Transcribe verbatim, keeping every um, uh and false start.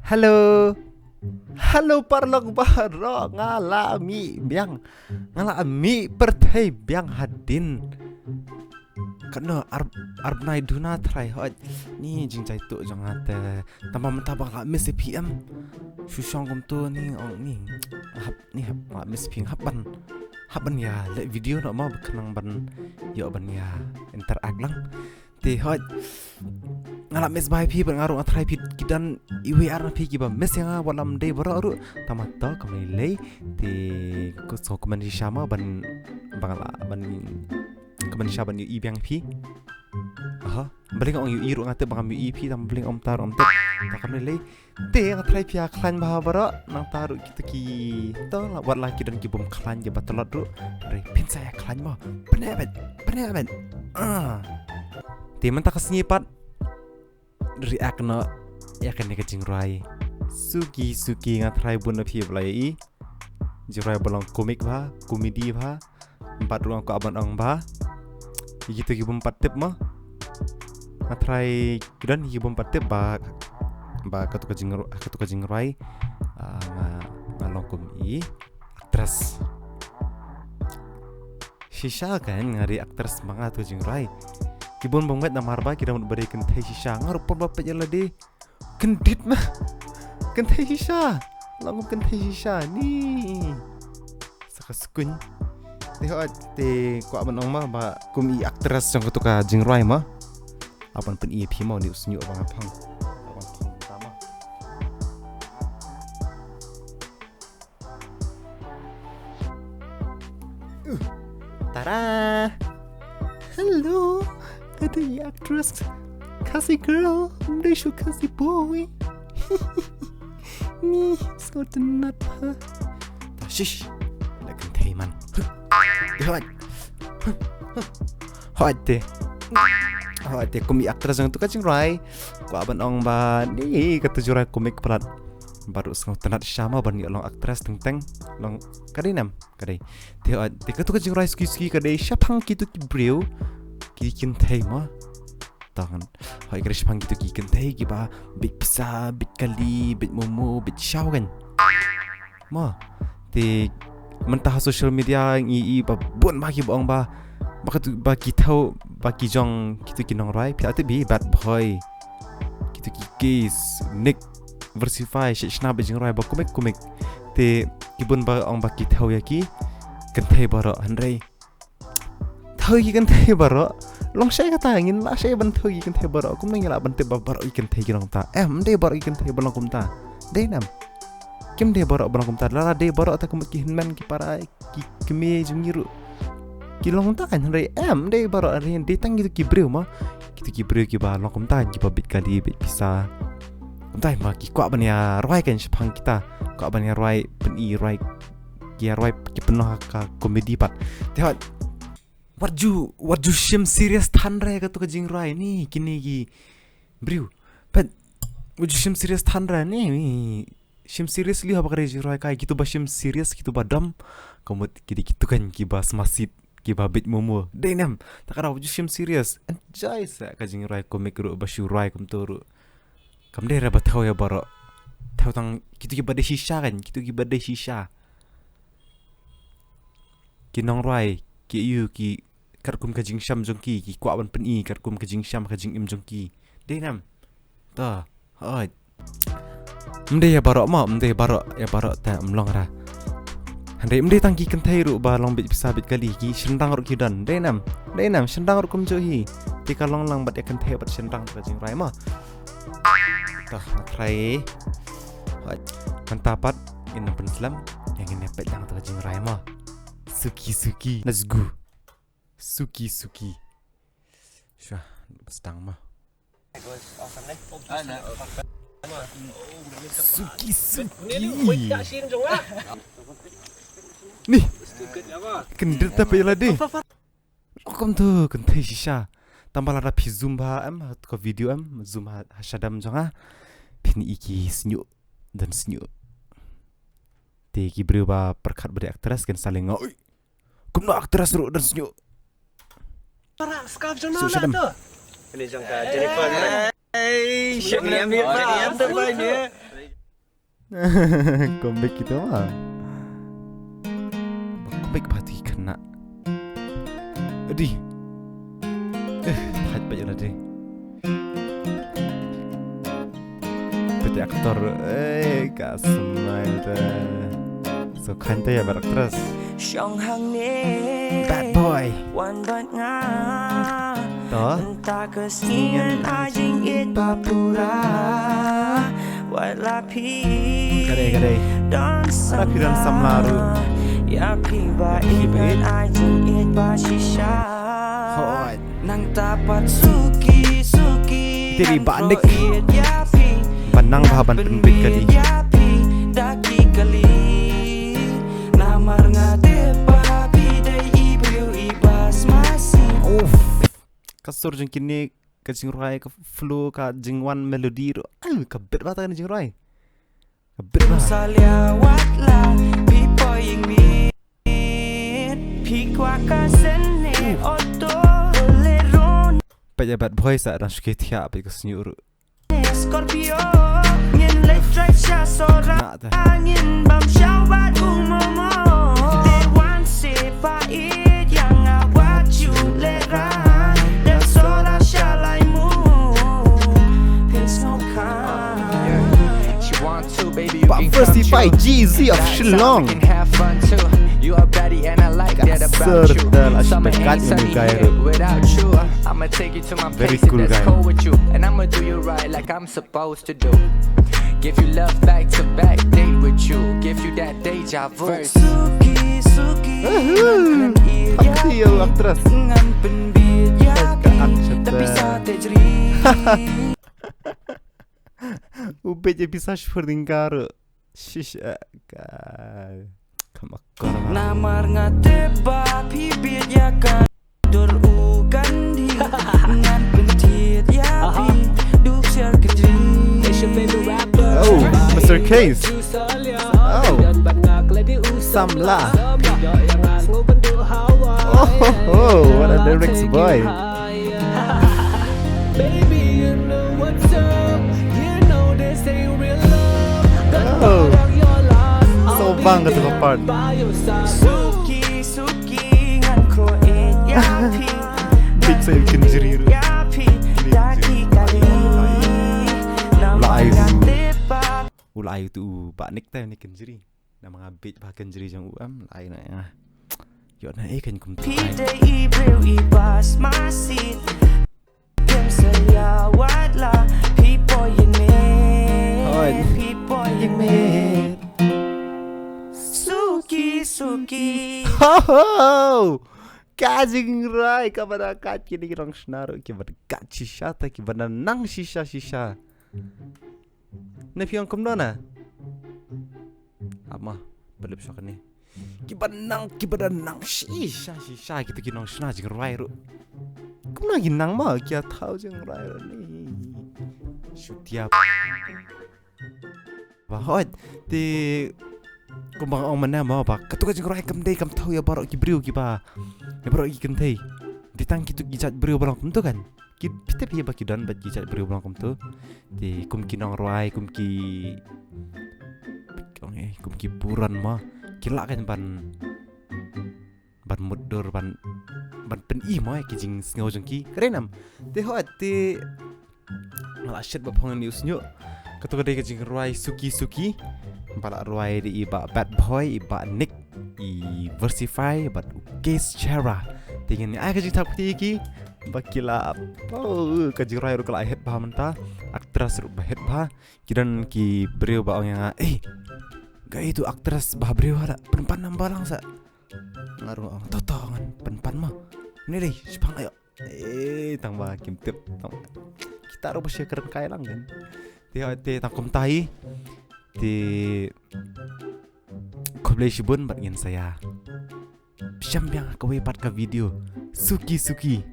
Hello. Hello paralok baroh, nga la mih biang. Nga la mih pyrthei biang hadien. Katno ar, ar bnai duna trai hoi. Ni jingjai tu jong nga te. Tama mynta ba nga la miss ïa phi em. Shu shong kumto ni ong ni. Hap ni hap nga la miss phi hap ban. Hap ban ïa leh video noh ma ba khnang ban ïoh ban ïa interact lang. Te hoi. Nga la miss bha ïa phi bad nga ruh nga trai phi ki don iwei ar na phi kiba miss ïa nga wat lam dei baroh ruh. Tama to kam lei lei. Te ko so kmen shisha ma ban ba nga la ban kmen shisha ban ïohi biang ïa phi. Aha. Balei nga ong ïohi ruh nga tip ba ngam ïohi ïa phi tang balei nga ong tar ong tip. Ta kam lei lei. Te nga trai phi ïa khlaiñ bha baroh nangta ruh kito ki to la wat la ki don ki bym khlaiñ kiba tlot ruh. Re phin sa ïa khlaiñ mo. Pyneh bet. Pyneh bet. Ah. Te mynta ka sngi pat react noh ïa kane ka jingrwai. Suki suki nga trai bun na phi ba la ïohi. Jingrwai ba long komik bha, komedi bha. Em pat ruh nga kwah ban ong bha. Ïa kito ki bym pat tip mo. Nga trai ki don ki bym pat tip ba ba kato ka jingrwai, kato ka jingrwai. Ah, nga nga long kum i actress. Shisha kan nga dei actress ma nga to jingrwai. Ki bun bym ngeit namar ba ki dang mut ba dei kynthei shisha nga ruh pon ba peit ïa lade. Kyndit ma. Kynthei shisha. Long kum kynthei shisha ni. Sa ka skuñ. Te hoi te kwah ban ong ma ba kum i actress jong kato ka jingrwai ma. Aban pyn-i phi ma ni u sniu ba nga phong. Aban phong ta ma. Tara. Hello. Kata i actress. Khasi girl. Mdei shu Khasi boy. Ni sort of nut ha. Ta shish. La kynthei man. Hoi. Hoi te. Hoi te kum i actress jong kato ka jingrwai. Kwah ban ong ba ni kato jingrwai komik palat. Baroh sngew tynnat shisha ma ban ïoh long actress teng teng. Long ka dei nam. Ka dei. Te, uh, te kato ka jingrwai suki suki ka dei shaphang kito ki briew ki kynthei mo. Tang. Hoi ka dei shaphang kito ki kynthei kiba bit pisa, bit kali, bit momo, bit shaw kan. Mo. Te mynta ha social media ngi i ba bun ba kiba ong ba ba kato ba ki thew ba ki jong kito ki nongrwai phi ati bi bad bhoi. Kito ki case Nick Versify shi shna ba jingrwai ba kumik kumik. Te ki bun ba ong ba ki thew ïa ki kynthei baroh hynrei. Thew ïa ki kynthei baroh. Long shai kata ngin la shai ban thew ïa ki kynthei baroh. Kumno ngin la ban tip ba baroh ïa ki kynthei ki long ta. Em, dei baroh ïa ki kynthei ba long kumta. Dei nam. Kim dei baroh ba long kumta. Lada dei baroh ta kumut ki hynmen ki para ki kmie jong ngi ruh. Ki long ta kan hynrei em dei baroh hynrei dei tang kito ki briew ma. Kito ki briew kiba long kumta kiba bit kali bit pisa. Kumta ma ki kwah ban ïa rwai kan shaphang kita. Kwah ban ïa rwai pyn-i rwai ki ïa rwai ki pynnoh ka komedi pat. Te hot. Wat ju wat ju shim serious than re kato ka jingrwai ni kine ki briew. Pat wat ju shim serious than re ni. Shim seriously haba ka dei jingrwai kai kito ba shim serious kito ba dom. Ka mut ki dei kito kan kiba smasit kiba bit momo. Dei nem. Ta ka dei wat ju shim serious. Enjoy sa ka jingrwai komik ruh ba shu rwai kumto ruh. Kam dei re ba thew ïa baroh. Thew tang kito kiba dei shisha kan kito kiba dei shisha. Ki nongrwai ki ïu ki katkum ka jingsham jong ki ki kwah ban pyn-i katkum ka jingsham ka jingim jong ki. Dei nem. Ta. Hoi. Mdei ïa baroh mo, mdei baroh ïa baroh ta mlong ra. Hynrei mdei tang ki kynthei ruh ba long bit pisa bit kali ki shynrang ruh ki don. Dei nam, dei nam shynrang ruh kumjuh hi. Te ka long lang bad ïa kynthei bad shynrang ka jingrwai mo. Ta nga trai. Hoi. Mynta pat ngin ym pynslem ïa ngin ïa peit lang ta ka jingrwai mo. Suki suki. Let's go. Suki suki. Shwa, bastang mo. Suki suki. Ni. Kendit tapi lagi. Welcome to kynthei shisha. Tamba lada phi zoom bha em ha ka video em zoom ha shadam jong nga. Phin i ki sniuh dan sniuh. Te ki briew ba pyrkhat ba dei actress kin sa lyngngoh. Kumno actress ruh dan sniuh. Para scarf jong na tu. Ini jong ka Jennifer. Hey, Jennifer. Jennifer. Comeback kita mah. Comeback ba ti kena. Adi. Eh, haj ba jala deh. Pete aktor, eh, ka smile te. So, khan te ïa ba actress. Shong hangne. Bad boy. Wan bad nga. To. Nta ka sngi ngan ai jingïeit ba pura. Wat la phi. Ka dei, ka dei. Don samla. Wat la phi don samla ruh. Ïa phi ba ïeit ngan ai jingïeit ba shisha. Hooid. Nangta pat suki suki. Te dei ba Nick. Ban nang bha ban pynbit kali. Da ki kali. Namar nga tip ba phi dei i briew i ba sma sih. Uff. Ka sur jong kine, ka jingrwai, ka flow, ka jingwan melody ruh. Ai, ka bit bha ta ka jingrwai. Ka bit bha. Salia wat la phi poi ïing miet. Phi kwah ka sene auto Bolero. Peit ïa Bad Boy sa dang shu thiah, peit ka snieh ruh. Scorpio ngin leit drive sha Sora. Ngin bam shaw bad u momo. Te wan se pha ïeit ïa nga wat ju lehrain. Da Sora sha Laimu. Phi sngewkhan. She want to, baby, you can come true. Diversify G Z of Shillong. We can have fun too. You are baddie and I like that about you. Summer ain't sunny here without you. I'ma take you to my place if that's cool with you. And I'ma do you right like I'm supposed to do. Give you love back to back, date with you. Give you that deja vu. Suki, suki. Woohoo! Ngan ïeit ïa phi. Ngan pynbit ïa phi. Tapi sa te jri. U beit ïa phi sa shiphew tyngka ruh. Shish, eh, ka. Kam akor. Namar nga tip ba phi bit ïa ka dur u kandi. Ngan pynthied ïa phi. Duk sher kynjri. Oh, Mister Case. Oh. Samla. Oh, ho, ho, what a lyrics, boy. Baby, you know what's up. You know this ain't real love. Oh. So bang kata ka part. Suki, suki, ngan khreh ïa phi. Bit sa kynjri ruh. Ïa phi, da ki kali. La ai tu. U la ai tu u Bah Nick te ne kynjri. Namar nga bit bha kynjri jong u em, la ai na nga. Ïoh na eh kan kum tu. Phi dei i briew i ba sma sih. Kim sa ïa wad la phi poi ïing miet. Hooid. Phi poi ïing miet. Suki, suki. Ho, ho! Ka jingrwai kaba da kat kine ki nongshna ruh kiba da kat shisha te kiba da nang shisha shisha. Ne phi ong kumno na? Ama, ba lip shok ne. Kiba nang, kiba da nang shisha shisha kita ki nongshna jingrwai ruh. Kumno ki nang ma ki ïa thaw jingrwai ruh ne. Shu tiap. Ba hooid, te kumba nga ong mynne mo ba katu ka jingrwai kam dei kam thaw ïa baroh ki briew kiba, ïa baroh ki kynthei. Dei tang kitu ki jait briew ba long kumtu kan. Ki, phi tip hi ba ki don bad ki jait briew ba long kumtu. Te kum ki nongrwai, kum ki, kum ki burom mo, ki lah kan ban ban mutdur, ban, ban pyni mo ïa ki jingsngew jong ki. Ka dei ne em? Te hooid, te nga la shet ba phong ïa u shñiuh. Katu ka dei ka jingrwai Suki Suki. Ba la rwai da i Bah Bad Boy, i Bah Nick, i Versify bad u Case Chara. Te ngin ai ka jingthap kti ïa ki ba ki la, oh, ka jingrwai ruh ka la hit bha mynta. Actress ruh ba hit bha. Ki don ki briew ba ong ïa nga, "Eh, kaei tu actress ba briew ha da, pynpan number lang sa." Nga ruh ong, "To, to, ngan pynpan ma." Ni dei, shipang ayo. Eh, tang ba kim tip, tang ba kita ruh ba shi kren kai lang kan. Te, te tang kumta hi. Te khublei shibun bad ngin sa ïa pynshai biang kawei pat ka video Suki Suki.